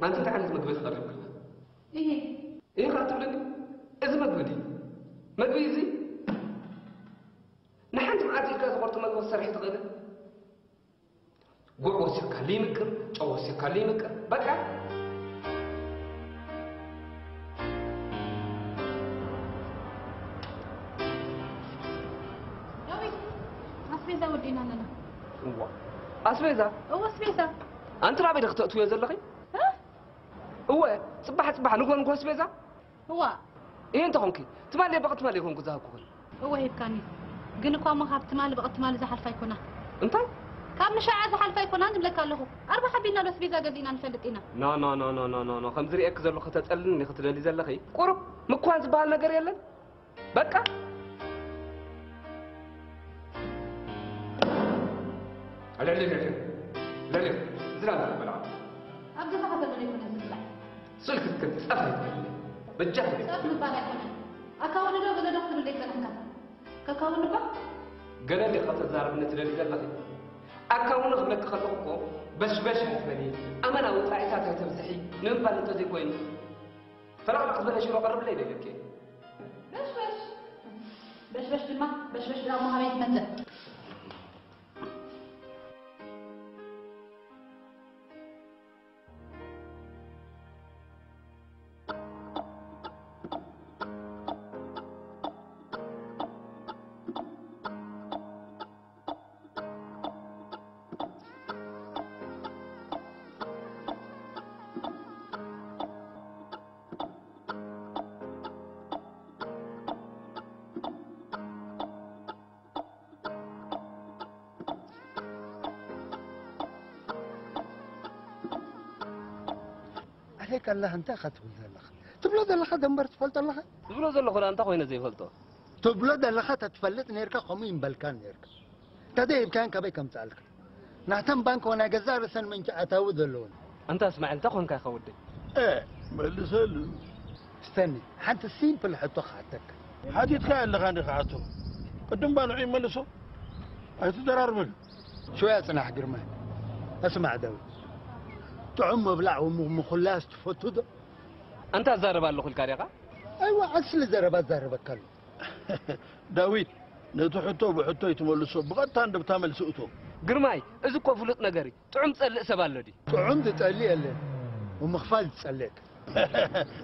ኣንቲ እንታይ ዓይነት ምግቢ ክቐርብ ክላ? እየ። እየ ኸዓ ትብለኒ? እዚ ምግቢ ድዩ? ምግቢ እዚ? ንሓንቲ መዓልቲ ኢልካ ዝቐርቶ መግቢ ክትሰርሒ ትኽእልን? ጉዕ ወሲኽካሉ ይምቅር፣ ጨው ወሲኽካሉ ይምቅር። በቃ። ዳዊት፣ ኣስቤዛ ወዲእና ኣለና። እዋ፣ ኣስቤዛ? እወ፣ ኣስቤዛ። ኣንቲ ናበይ ዶ ክተእትውዮ ዘለኺ? እ? እወ፣ ጽባሕ ጽባሕ ንግሆ ንግሆ ኣስቤዛ? እዋ። እየ እንተ ኾንኪ፣ ትማሊ በቕ ትማሊ ይኾንኩ ዝሃብኩኽን። እወ ሂብካኒ። ግን እኳ እሞ ካብ ትማሊ በቕ ትማሊ ዝሓልፋ ኣይኮና። እንታይ? ካብ ንሻዓ ዝሓልፋ ኣይኮናን እብለካ ኣለኹ። ኣርባዓ ሓቢና ዶ ኣስቤዛ ገዚእና ንፈልጥ ኢና? ኖ ኖ ኖ ኖ ኖ ኖ ኖ ከምዚ ርእየኪ ዘለኹ ከተጸልኒ ክትደሊ ዘለኺ? ቁሩብ ምኳን ዝበሃል ነገር የለን። በቃ። ለለ ለለ ለለ ዝናብ ዝበላ ኣብ ገዛኻ ዘሎ ዘይኮነ ዝብላዕ። ስልክክን ጸፍ ኣይትበልኒ። በጃ ትበል። ጸፍ ምባል ኣይኮነን። ኣካውኒ ዶ ገለ ዶ ክትብል ዘይጸናሕካ? ከካውኒ እባ። ገለ እንዲኻ ተዛርብኒ ትደሊ ዘለኺ? ኣካውኒ ክብለኪ ከለኹ እኮ በሽበሽ ኣይትበሊ፣ ኣመና ወጻኢታት ኣይተብዝሒ ንምባል እንተዘይኮይኑ፣ ፈለቕለቕ ዝበለ ሽሮ ቀርብለይ ዶ ኢለኪ? በሽበሽ። በሽበሽ ድማ፣ በሽበሽ ድኣ እሞ ካበይ ትመጽእ? ኣሌክ ኣላህ እንታይ ኢኻ ትብል ዘለኻ? ትብሎ ዘለኻ ደንበር ትፈልጦ ኣለኻ? ዝብሎ ዘለኹ ደኣ እንታይ ኮይነ ዘይፈልጦ? ትብሎ ዘለኻ ተትፈልጥ ኔርካ ከምኡ ይምበልካን ኔርካ። ተደይብካን ካበይ ከምጽኣልካ? ናተን ባንክ ናይ ገዛእ ርእሰን ምንጪ ኣታዊ ዘለወን። ኣንታ እስማዒል እንታይ ኮንካ ኢኻ ወደይ? እ መልሰሉ። ስተኒ ሓንቲ ሲምፕል ሕቶ ክሓተካ። ሓቲትካ ኣለኻ እንዲኻ ኣቶ። ቅድም ባልዑ ይመልሶ። ኣይትደራርበሉ። ሽወያ ጽናሕ ግርማይ። እስማዕ ዳዊት። ጥዑም ምብላዕ ወምኽላስ ትፈቱ ዶ? ኣንታ እዛረብ ኣለኹ ኢልካ ዲኻ? ኣይዋ ኣስሊ ዘረባ እዛረበካ ኣለኹ። ዳዊት ነቲ ሕቶ ብሕቶ ኣይትመልሶ ብቐጥታ እንድብታ መልሲ እቶ። ግርማይ እዚ እኮ ፍሉጥ ነገር እዩ። ጥዑም ዝጸልእ ሰብ ኣሎ ድዩ? ጥዑም ዝጸልእ የለን። ምኽፋል ዝጸልእ ግን።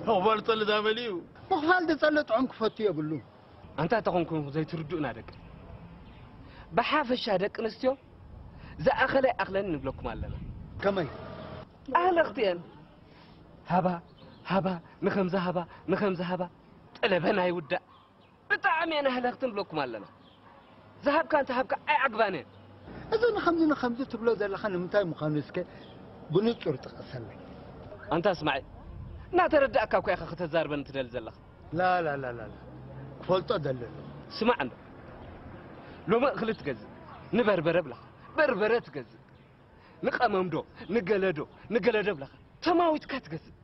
ምኽፋል ዝጸልእ ዳመሊ እዩ። ምኽፋል ዝጸልእ ጥዑም ክፈቱ የብሉን። ኣንታ ተኾንኩም ዘይትርድኡና ደቂ ብሓፈሻ ደቂ ኣንስትዮ ዝኣኸለ ይኣኽለን ንብለኩም ኣለና። ከመይ? ኣህለኽቲ እየን። ሃባ ሃባ ንኸምዚ ሃባ ንኸምዚ ሃባ ጠለበን ኣይውዳእ። ብጣዕሚ እየን ኣህለኽቲ ንብለኩም ኣለና። ዝሃብካ እንተ ሃብካ ኣይዓግባን እየን። እዚ ንኸምዚ ንኸምዚ ትብሎ ዘለኻ ንምንታይ ምዃኑ እስከ ብንጹር ጥቐሰለይ። ኣንታ እስማዒል እናተረዳእካ እኮ ኢኻ ከተዛርበኒ ትደሊ ዘለኻ። ላላላላ ክፈልጦ ደለሎ። ስማዕ እንዶ ሎሚ እኽሊ ትገዝእ ንበርበረ ብላኻ በርበረ ትገዝእ ንቐመምዶ ንገለዶ ንገለዶ ብላኻ ተማዊትካ ትገዝእ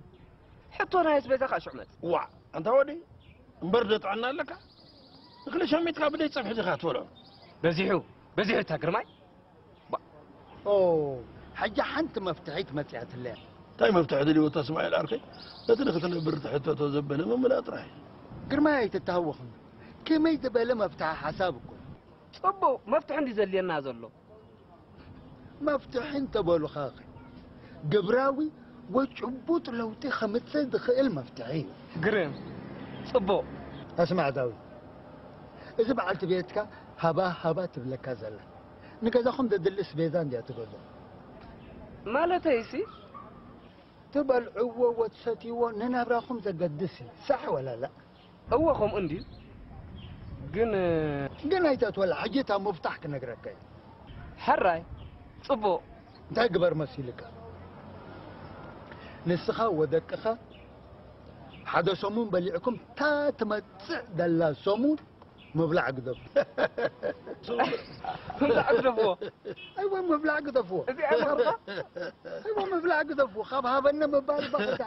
ሕቶ ናይ ኣስቤዛ ከዓ ሽዑ መጽእ። ዋእ ኣንታ ወደይ እምበር ዶ ጥዕና ኣለካ? እኽሊ ሸሚትካ ብደይ ጸብሒ ዲኻ ትበልዖ? በዚሑ በዚሑ እታ ግርማይ። ኦ፣ ሕጂ ሓንቲ መፍትሒት መጺኣትለይ። እንታይ መፍትሒ ደልዩ ወታ እስማዒል ዓርከይ? ነቲ ንኽትነብር ትሕተቶ ዘበለ ምምላእ ጥራሕ እዩ። ግርማይ ኣይትተሃወኽኒ። ከመይ ዝበለ መፍትሒ ሓሳብ እኮ እዩ። ጽቡቕ መፍትሒ እንድዩ ዘድልየና ዘሎ። መፍትሒ እንተበሉኻኸ ግብራዊ ወይ ጭቡጥ ለውጢ ከምጽእ ዝኽእል መፍትሒ እዩ። ግርም ጽቡቕ። ኣስማዕ ዳዊት፣ እዚ በዓልቲ ቤትካ ሃባ ሃባ ትብለካ ዘላ ንገዛኹም ዘድሊ ኣስቤዛ እንድያ ትገዝኦ። ማለተይሲ ትበልዕዎ ወትሰትይዎ ንናብራኹም ዘገድስ እዩ። ሳሕ ወላ ላእ? እወ ከምኡ እንድዩ ግን ግን ኣይተትወላ ሕጂ እታ ምፍታሕ ክነግረካ እየ። ሕራይ ጽቡቕ እንታይ ግበር መሲልካ ንስኻ ወደቅኻ ሓደ ሰሙን በሊዕኩም እታ ትመጽእ ደላ ሰሙን ምብላዕ ግደፉ። ምብላዕ ግደፍዎ። ኣይወ ምብላዕ ግደፍዎ። እዚኣ መኽርኻ? ኣይወ ምብላዕ ግደፍዎ። ካብ ሃበነ ምባል ባኸታ።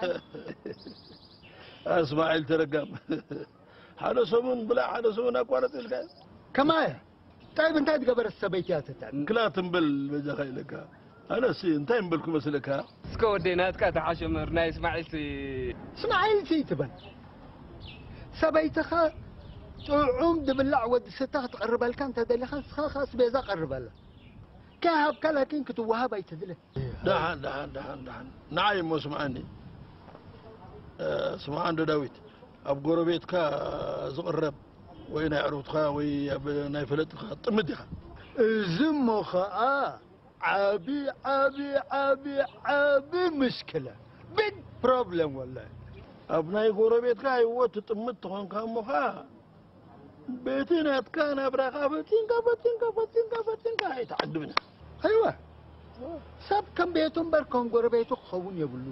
እስማዒል ተረጋም። ሓደ ሰሙን ብላዕ ሓደ ሰሙን ኣቋርጽ ኢልካ። ከማየ ጣይብ እንታይ ዝገበረት ሰበይቲ እያ ትትዕብ? ክላ ትንበል በጃኻ ኢለካ። ኣነስ እንታይ እምበልኩ መስለካ? እስከ ወደይ ናትካ ተሓሸመር ናይ እስማዒልሲ። እስማዒልሲ ትበል። ሰበይትኻ ጥዑም ድብላዕ ወዲ ስታ ክትቐርበልካ እንተደሊኻ ንስኻ ኸኣ ኣስቤዛ ቀርበላ። ከይሃብካ ላኪን ክትወሃብ ኣይትድለ። ደሓን ደሓን ደሓን ደሓን ንዓይ እሞ ስምዓኒ። ስምዓ እንዶ ዳዊት፣ ኣብ ጎረቤትካ ዝቕረብ ወይ ናይ ዕሩትኻ ወይ ኣብ ናይ ፈለጥኻ ጥምት ኢኻ። እዚ እሞ ኸኣ ዓቢ ዓቢ ዓቢ ዓቢ ምሽክለ፣ ቢግ ፕሮብለም ወላሂ። ኣብ ናይ ጎረቤትካ ህይወት ትጥምት ተኾንካ እሞ ኸኣ በቲ ናትካ ናብራኻ ፈቲንካ ፈቲንካ ፈቲንካ ፈቲንካ ኣይትዓግብን። ኣይዋ፣ ሰብ ከም ቤቱ እምበር ከም ጎረቤቱ ክኸውን የብሉ።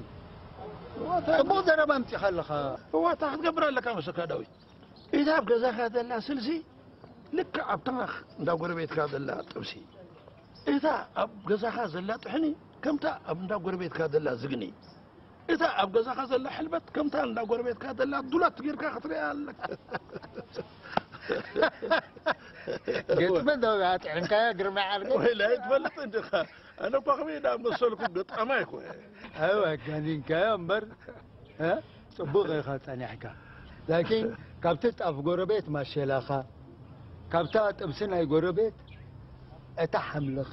ጽቡቕ ዘረባ ኣምጺኻ ኣለኻ። እዋታ ክትገብር ኣለካ መሰካ ዳዊት። እታ ኣብ ገዛኻ ዘላ ስልሲ ልክዕ ኣብታ እንዳ ጎረቤትካ ዘላ ጥብሲ፣ እታ ኣብ ገዛኻ ዘላ ጥሕኒ ከምታ ኣብ እንዳ ጎረቤትካ ዘላ ዝግኒ፣ እታ ኣብ ገዛኻ ዘላ ሕልበት ከምታ እንዳ ጎረቤትካ ዘላ ዱለት ጌርካ ክትሪኣ ኣለካ። ገጥመ ዶ ኣጥዕምካያ ግርማይ ዓርከይ? ወይ ላይ ትፈልጥ እንዲኻ። ኣነ እኳ ከመይ ዳ መሰልኩ ገጣማይ እኮ እየ። ኣው ኣጋኒንካዮ እምበር፣ እ? ጽቡቕ ኢኻ ጸኒሕካ። ላኪን ካብቲ ጣፍ ጎረቤት ማሸላኻ፣ ካብታ ጥብሲ ናይ ጎረቤት እታ ሓምልኻ፣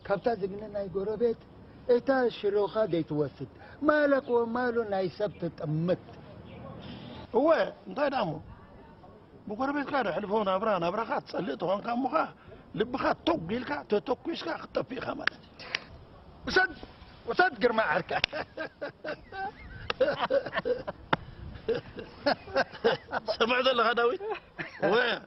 ካብታ ዝግኒ ናይ ጎረቤት እታ ሽሮኻ ዘይትወስድ፣ ማለክ ወማሉ ናይ ሰብ ትጥምት። እወ፣ እንታይ ደኣ እሞ? ብጎረቤትካ ደሕልፎ ናብራ ናብራኻ ትጸልእ ተኾንካ እሞኻ ልብኻ ቶግ ኢልካ ተተኩስካ ክትጠፍእ ኢኻ ማለት እዩ። ውሰድ ውሰድ ግርማ ዓርካ። ሰምዕ ዘለኻ ዳዊት? ወ-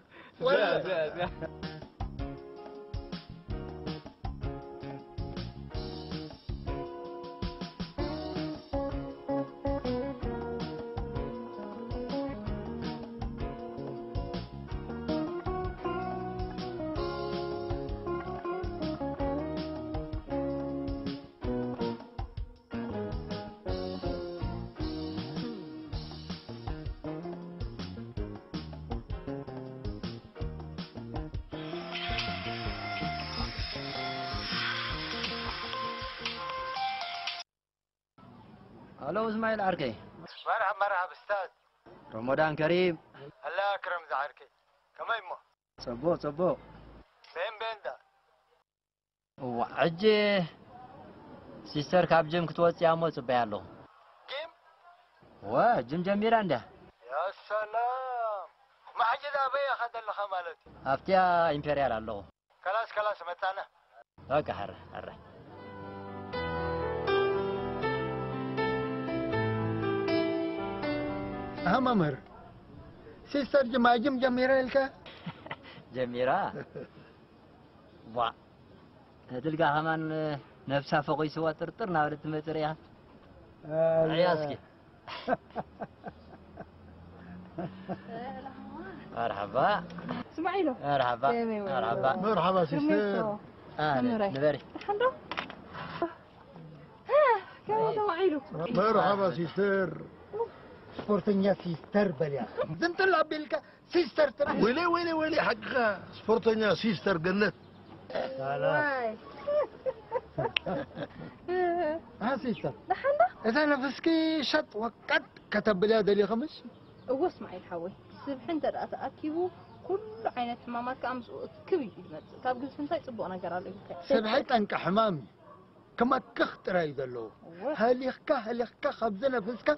ኣሎ እስማኤል ዓርከይ። መርሓብ መርሓብ እስታዝ። ረሞዳን ከሪም። ኣላ ክረም ዝዓርከይ። ከመይ እሞ? ጽቡቕ ጽቡቕ። ቤን ቤንዳ። እዋ ሕጂ ሲስተር ካብ ጅም ክትወጽእ እያ እሞ ጽበያ ኣለኹ። ጅም? እወ ጅም ጀሚራ እንድያ። ያ ሰላም። ማሕጂ ኣበይ ኢኻ ዘለኻ ማለት እዩ? ኣብቲያ ኢምፔርያል ኣለኹ። ከላስ ከላስ መጻና። በቃ ሕረ ሕረ። ኣሃ መምህር ሲስተር ጅም ኣይ ጅም ጀሚራ ኢልካ? ጀሚራ ቧ ተድልጋ ከማን ነብሳ ፈቒስዋ ጥርጥር ናበለት ትመጽእ ሪኣ። ርኣያ እስኪ። መርሓባ። እስማዒሎ። መርሓባ። ከመይ ውዒልኩም? መርሓባ። መርሓባ ሲስተር። ኣህለን፣ ንበሪ። ደሓን ዶ? ከመይ ተዋዒሉ? መርሓባ ሲስተር። ስፖርተኛ ሲስተር በልያ። ዝንጥል ኣቢልካ ሲስተር ትብል። ወይለይ ወይለይ ወይለይ ሓቅኻ ስፖርተኛ ሲስተር ገነት። ዋይ። ኣህ ሲስተር። ደሓን ዶ? እዛ ነፍስኪ ሸጥ ወቀጥ ከተብልያ ደሊኺ ምሽ? እወ እስማዒል ሓወይ፣ ስብሒ እንተ ደኣ ተኣኪቡ ኩሉ ዓይነት ሕማማት ከኣ ምስኡ እክብ ኢሉ እዩ ዝመጽእ። ካብ ግዝፊ እንታይ ጽቡቕ ነገር ኣሎ ኢልካ? ስብሒ ጠንቂ ሕማም እዩ። ክመክኽ ጥራይ እዩ ዘለዎ። እወ። ሃሊኽካ ሃሊኽካ ካብዚ ነፍስካ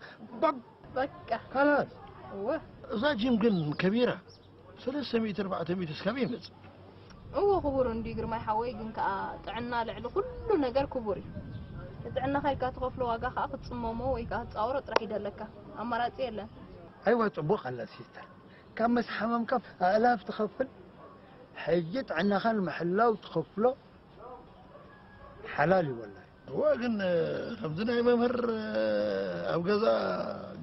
በቃ። በቃ። ካላስ። እወ። እዛ ጂም ግን ከቢራ ሰለስተ ሚእቲ ኣርባዕተ ሚእቲ እስካብ ይመጽእ። እወ ክቡር እንድዩ ግርማይ ሓወይ፣ ግን ከኣ ጥዕና ልዕሊ ኩሉ ነገር ክቡር እዩ። ንጥዕናኻ ኢልካ ትኸፍሎ ዋጋ ከኣ ክትጽመሞ ወይ ከኣ ክትጻወሮ ጥራሕ እዩ ደለካ። ኣማራጺ የለን። ኣይዋ ጽቡቕ ኣላ ሲስተር። ካብ ምስ ሓመምካ ኣእላፍ ትኸፍል፣ ሕጂ ጥዕናኻ ንምሕላው ትኸፍሎ ሓላል እዩ ወላሂ። እወ ግን ከምዚ ናይ መምህር ኣብ ገዛ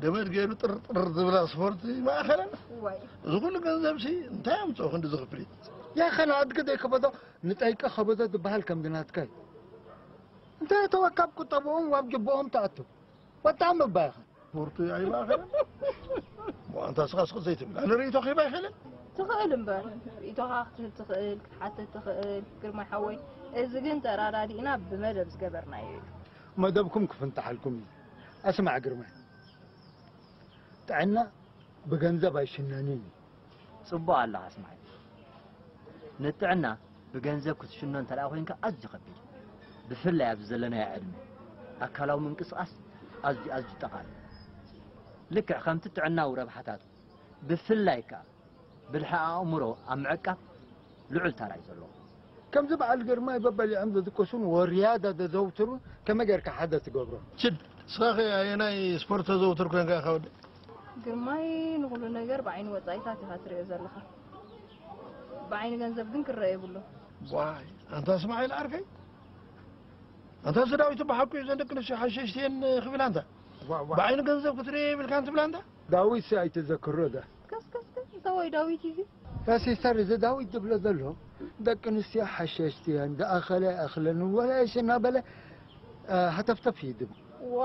ገመድ ገይሩ ጥርጥር ዝብላ ስፖርት ይማእኸለን። ዋይ እዚ ኩሉ ገንዘብሲ እንታይ ኣምፅኦ ክንዲ ዝኽፍሊት? ያኸ ንኣድጊ ዘይከበዶ ንጠይቂ ከበዶ ዝበሃል ከምዚ ናትካ እዩ። እንተ ተወካብ ቁጠብኦም ዋብ ጅብኦም ተኣቱ። ወጣም እባ ኢኻ። ስፖርት ኣይማእኸለን። ዋንታ ስኻ ስቕ ዘይትብል ኣነ ርእይቶ ክህብ ኣይኽእልን። ትኽእል እምበር ርእይቶኻ ክትህብ ትኽእል ክትሓትት ትኽእል ግርማይ ሓወይ። እዚ ግን ተራዳዲእና ብመደብ ዝገበርናዮ እዩ። መደብኩም ክፍንትሓልኩም እዩ። ኣስማዕ ግርማይ፣ ጥዕና ብገንዘብ ኣይሽነንን እዩ። ጽቡቕ ኣለኻ ኣስማዒ። ንጥዕና ብገንዘብ ክትሽኖ እንተ ደኣ ኮይንካ ኣዝዩ ከቢድ እዩ። ብፍላይ ኣብዚ ዘለናዮ ዕድመ ኣካላዊ ምንቅስቓስ ኣዝዩ ኣዝዩ ጠቓሚ እዩ። ልክዕ ከምቲ ጥዕናዊ ረብሓታቱ ብፍላይ ከኣ ብልሒ ኣእምሮ ኣብ ምዕቃብ ልዑል ተራ እዩ ዘለዎ። ከምዚ በዓል ግርማይ በበሊዖም ዝድቅሱን ወርያዳ ዘዘውትሩን ከመይ ጌርካ ሓደ ትገብሮ? ችድ፣ ንስኻ ኸ ኣየናይ ስፖርት ተዘውትር ኮንካ ኢኻ ወዲ? ግርማይ ንኹሉ ነገር ብዓይኒ ወጻኢታት ኢኻ ትርእዮ ዘለኻ። ብዓይኒ ገንዘብ ግን ክረአ የብሉን። ዋይ፣ ኣንታ እስማዒል ዓርከይ፣ ኣንታ እዚ ዳዊት ብሓቁ እዩ ዘን ደቂ ኣንስትዮ ሓሸሽቲ እየን ክብል ኣንታ? ዋ፣ ዋ። ብዓይኒ ገንዘብ ክትርእዮ የብልካን ትብል ኣንታ? ዳዊት ሲ ኣይትዘክሮ ዳ? ከስከስከስ፣ እንተ ወይ ዳዊት እዩ። ያ ሲስተር፣ እዚ ዳዊት ዝብሎ ዘሎ ደቂ ኣንስትዮ ሓሸሽቲ እየን፣ ዝኣኸለ ኣይኣኽለንን፣ ወላ እሺ እናበለ፣ እ፣ ሃተፍተፍ እዩ ዝብል። ዋ፣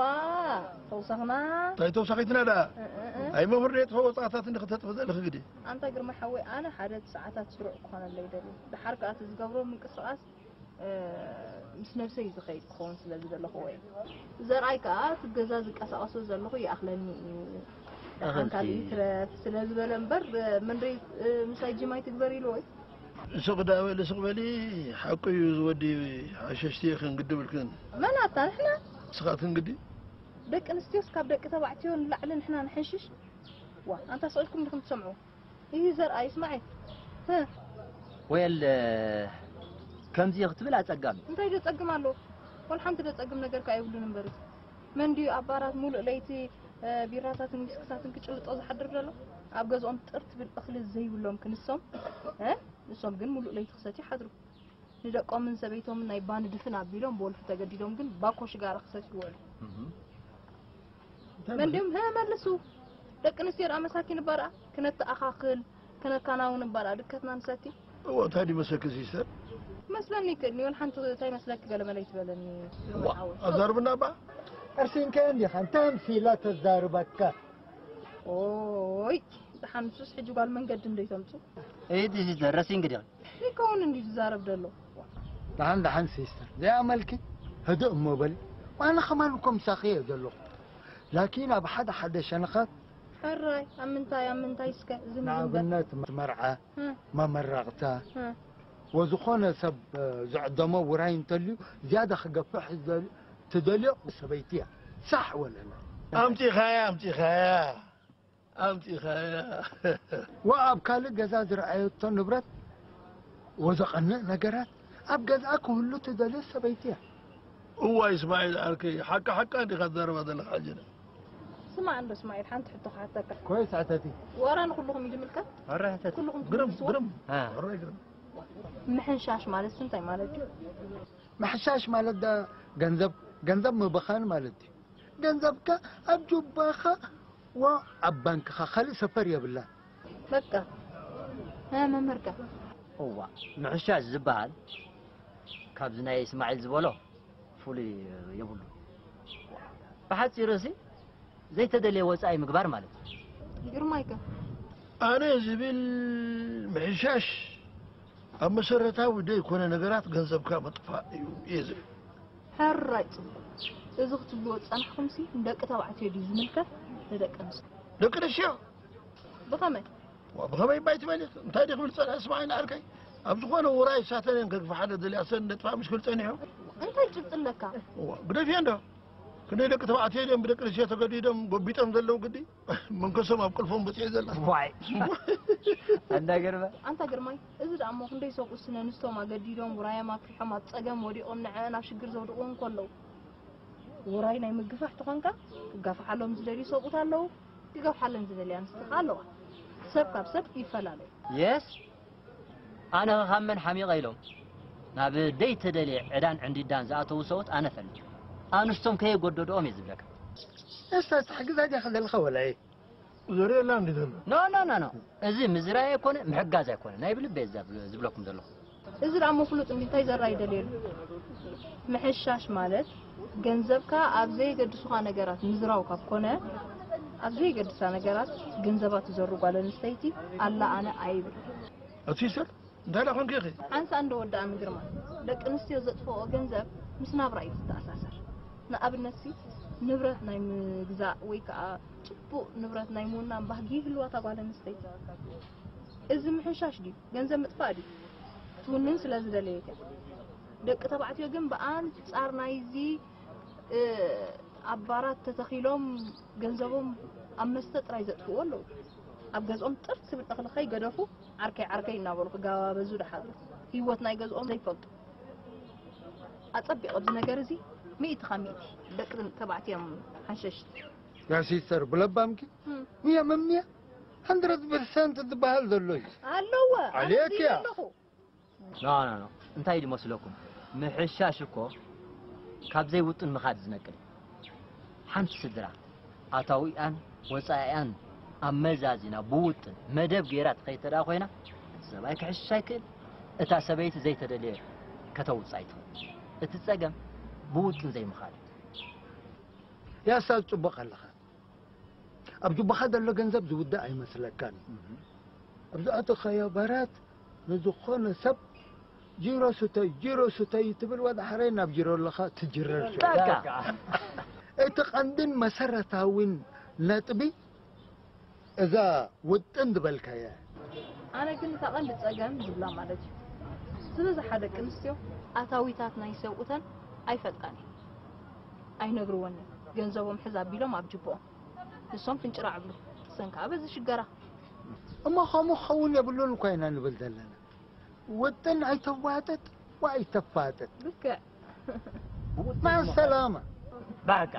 ተውሳኽና። እንታይ ተውሳኺትና ደኣ? እ፣ እ፣ እ። ኣይ መምህር ዶ የጥፍኦ ወጻእታት እንዲ ክተጥፍ ዘለኺ ግዲ? ኣንታ ግርማ ሓወይ፣ ኣነ ሓደ ሰዓታት ስሩዕ ክኾነለይ ደልየ። ደሓር ከኣ እቲ ዝገብሮ ምንቅስቓስ፣ እ፣ ምስ ነብሰይ ዝኸይድ ክኸውን ስለ ዝደለኹዎ እየ። ዘርኣይ ከኣ እቲ ገዛ ዝቀሳቐሶ ዘለኹ ይኣኽለኒ እዩ። ደሓን ኣኸልቲ። ካልእ ይትረፍ ስለ ዝበለ እምበር፣ እ፣ መንደይ፣ እ፣ ምሳይ ጂም ኣይትግበር ኢልዎ እዩ። ስቕ ደኣ በሊ፣ ስቕ በሊ፣ ሓቁ እዩ ዝወዲ ሓሸሽቲ ከንግዲ ብልክን። መን ኣታ ንሕና? ንስኻትክን ግዲ? ደቂ ኣንስትዮስ ካብ ደቂ ተባዕትዮ ንላዕሊ ንሕና ንሕንሽሽ? ዋ፣ ኣንታ ስቕ ኢልኩም ዲኹም ትሰምዑ? እዩ ዘርኣይ እስማዒል። ህ። ወየል፣ ከምዚ ክትብል ኣጸጋሚ። እንታይ ደጸግም ኣሎ? ወላ ሓንቲ ደጸግም ነገር ከኣ የብሉን እምበር። መን ድዩ ኣብ ባራት ሙሉእ ለይቲ፣ እ፣ ቢራታትን ዊስክታትን ክጭልጦ ዝሓድር ዘሎ? ኣብ ገዝኦም ጥር ትብል እኽሊ ዘይብሎም ክንሶም፣ እ? ንሶም ግን ሙሉእ ለይቲ ክሰትዩ ሓድሩ። ንደቆምን ሰበይቶምን ናይ ባኒ ድፍን ኣቢሎም ብወልፊ ተገዲዶም ግን ባኮ ሽጋራ ክሰትዩ ይውዕሉ። እህ። እንታይ መን ድዮም? ሀ፣ መልሱ። ደቂ ኣንስትዮ ደኣ መሳኪን እባ ደኣ ክነተኣኻኽል፣ ክነከናውን እባ ደኣ ድከትና ንሰቲ። እዎ፣ እንታይ ድዩ መሰኪ ሲስተር? መስለኒ ይክእል፣ ወላ ሓንቲ እንታይ መስለኪ ገለ መለ ይትበለኒ፣ ዋ፣ ሓወይ። ኣዛርብና እባ። ቀርሲንካ እንዲኻ፣ እንታይ ኣምሲላ ተዛርበካ? ኦይ፣ ደሓን ንሱስ ሕጂ ጓል መንገዲ እንዶ ይተምጹ? እይቲ ሲስተር፣ ረሲንኪ ዲኺ? ይከውን እንዲ ዝዛረብ ዘሎ። ደሓን፣ ደሓን ሲስተር፣ ዘይኣመልኪ ህድእ እሞ በሊ። ዋና ከማን እኮ ምሳኺ እየ ዘለኹ። ላኪን ኣብ ሓደ ሓደ ሸነኻት ሕራይ፣ ኣብ ምንታይ፣ ኣብ ምንታይ እስከ? ዝም፣ ዝም በል። ንኣብነት መርዓ፣ እ። መመረቕታ፣ እ። ወዝኾነ ሰብ፣ እ፣ ዝዕደሞ ውራይ እንተልዩ ዝያዳ ክገፍሕ ዝደል-፣ ትደልዮ ሰበይቲ እያ። ሳሕ ወለላ። ኣምጺኻያ፣ ኣምጺኻያ። ኣምጺኻያ። ወኣብ ካልእ ገዛ ዝረኣየቶ ንብረት ወዘቐንእ ነገራት ኣብ ገዝኣ ክህሉ ትደልዮ ሰበይቲ እያ። እዋይ እስማዒል ዓርከይ፣ ሓቃ ሓቃ እንዲኻ ትዛረባ ዘለኻ ሕጂ? ስማዕ እንዶ እስማዒል፣ ሓንቲ ሕቶ ክሓተካ። ኮይስ ሕተቲ። ወራ ንኹልኹም እዩ ዝምልከት? ወራ ሕተቲ። ኩልኹም ግርም፣ ትምልስዎ? ግርም። አ። ወራ ግርም። ምሕንሻሽ ማለት እንታይ ማለት እዩ? ምሕንሻሽ ማለት ዳ ገንዘብ፣ ገንዘብ ምብኻን ማለት እዩ። ገንዘብካ ኣብ ጁባኻ ዋ ኣብ ባንክኻ ካልእ ሰፈር የብላን። በቃ። እ፣ መምህርካ። እዋ፣ ምሕሻሽ ዝበሃል ካብዚ ናይ እስማዒል ዝበሎ ፍሉይ የብሉን። ብሓጺሩ ሲ ዘይተደልየ ወጻኢ ምግባር ማለት እዩ። ግርማይከ? ኣነ ዝብል ምሕሻሽ ኣብ መሰረታዊ ደይኮነ ነገራት ገንዘብካ ምጥፋእ እዩ እየ ዝብል። ሕራይ ጽቡቕ። እዚ ክትብልዎ ዝጸናሕኩምሲ ንደቂ ተባዕትዮ ድዩ ዝምልከት ንደቂ ኣንስትዮ? ደቂ ኣንስትዮ? ብኸመይ? ዋ፣ ብኸመይ እባ ኣይትበሊ? እንታይ ድዩ ክብል ዝጸንሐ ስምዓኒ ዓርከይ? ኣብ ዝኾነ ውራይ ሳተን እየን ከግፍሓ ደልያ ሰን ነጥፋ ምሽ ክብል ጸኒሑ። እንታይ ጭብጢ ኣለካ? ዋ፣ ግደፍዮ እንዶ። ክንደይ ደቂ ተባዕትዮ ድዮም ብደቂ ኣንስትዮ ተገዲዶም ጎቢጦም ዘለዉ ግዲ? መንከሶም ኣብ ቅልፎም በጺሑ ዘሎ። ዋይ። ኣንዳ ግርማ። ኣንታ ግርማይ፣ እዚ ደኣ እሞ ክንደይ ሰብኡት ስነ ኣንስቶም ኣገዲዶም ውራዮም ኣፍሪሖም ኣብ ጸገም ወዲቖም ንዐአን ኣብ ሽግር ዘውድቕወን ከለዉ። ውራይ ናይ ምግፋሕ ተኾንካ፣ ክጋፍሓሎም ዝደልዩ ሰብኡት ኣለዉ፣ ክገፍሓለን ዝደልያ ኣንስቲ ከኣ ኣለዋ። ሰብ ካብ ሰብ ይፈላለ። የስ፣ ኣነ ኸ ካብ መን ሓሚቐ ኢሎም ናብ ደይተደልየ ዕዳን ዕንዲዳን ዝኣተዉ ሰብኡት ኣነ እፈልጥ። ኣንስቶም ከየጎደድኦም እየ ዝብለካ። እስታ እስታ ሕግዛ ዲኻ ዘለኻ ወላ እየ? ዘርእየላ እንዲ ዘሎ። ኖ፣ ኖ፣ ኖ፣ ኖ። እዚ ምዝራይ ኣይኮነ፣ ምሕጋዝ ኣይኮነ። ናይ ብልቢ እየ ዝብ-፣ ዝብለኩም ዘለኹ። እዚ ደኣ እሞ ፍሉጥ እንዲ እንታይ ዘራይ ደልየሉ? ምሕሻሽ ማለት ገንዘብካ ኣብ ዘየገድሱኻ ነገራት ምዝራው ካብ ኮነ፣ ኣብ ዘየገድሳ ነገራት ገንዘባ ትዘሩ ጓል ኣንስተይቲ ኣላ ኣነ ኣይብል። ኣቲ ሲስተር፣ እንታይ ደኣ ኮንኪ ኢኺ? ሓንሳእ እንዶ ወዳእኒ ግርማ። ደቂ ኣንስትዮ ዘጥፍኦ ገንዘብ ምስ ናብራ እዩ ዝተኣሳሰር። ንኣብነት ሲ ንብረት ናይ ምግዛእ ወይ ከዓ ፅቡቕ ንብረት ናይ ምውናን ባህጊ ይህልዋ እታ ጓል ኣንስተይቲ። እዚ ምሕንሻሽ ድዩ? ገንዘብ ምጥፋእ ድዩ? ትውንን ስለ ዝደለየት እያ። ደቂ ተባዕትዮ ግን ብኣንጻር ናይዚ እ፣ ኣብ ባራት ተተኺሎም ገንዘቦም ኣብ መስተ ጥራይ ዘጥፍእዎ ኣለዉ። ኣብ ገዝኦም ጥርት ዝብል እኽሊ ከይገደፉ ዓርከይ ዓርከይ እናበሉ ክገባበዙ ደሓሉ ህይወት ናይ ገዝኦም ዘይፈልጡ። ኣጸቢቕ ኣብዚ ነገር እዚ ሚእቲ ካብ ሚእቲ ደቂ ተባዕትዮም ሓንሸሽቲ። ያ ሲስተር ብለባምኪ ሚያ መምያ hundred percent ዝበሃል ዘሎ እዩ። ኣለዎ ዓሌት እያ። ኣለኹ። ኖ ኖ ኖ እንታይ ድመስለኩም? ምሕሻሽ እኮ ካብ ዘይውጥን ምኻድ ዝነቅል እዩ። ሓንቲ ስድራ ኣታዊኣን ወፃኢኣን ኣመዛዚና ብውጥን መደብ ገይራ ትኸይድ ተደኣ ኮይና እቲ ሰብኣይ ክሕሽሽ ኣይክእል፣ እታ ሰበይቲ ዘይተደለየ ከተውፅእ ኣይትኽእል። እቲ ፀገም ብውጥን ዘይምኻድ እዩ። ያሳብ ጽቡቕ ኣለኻ። ኣብ ጁባኻ ዘሎ ገንዘብ ዝውዳእ ኣይመስለካን። ኣብ ዝኣተኻዮ ባራት ንዝኾነ ሰብ ጂሮ ስተይ ጂሮ ስተይ ትብል ወደ ሓረይ ናብ ጂሮ ኣለኻ ትጅረር። በቃ እቲ ቀንድን መሰረታዊን ነጥቢ እዛ ውጥን ዝበልካያ። ኣነ ግን እታ ቀንዲ ጸገም ዝብላ ማለት እዩ ዝበዝሓ ደቂ ኣንስትዮ ኣታዊታት ናይ ሰብኡተን ኣይፈልጣን እየን ኣይነግርዎን እዮም። ገንዘቦም ሕዝ ኣቢሎም ኣብ ጅብኦም ንሶም ፍንጭራዕ ብሉ። እሰን ከዓ በዚ ሽገራ። እሞ ከምኡ ክኸውን የብሉን እኳ ኢና ንብል ዘለና። ውጥን ኣይተዋጥጥ ወኣይተፋጥጥ። ልክዕ። ማሰላማ። በቃ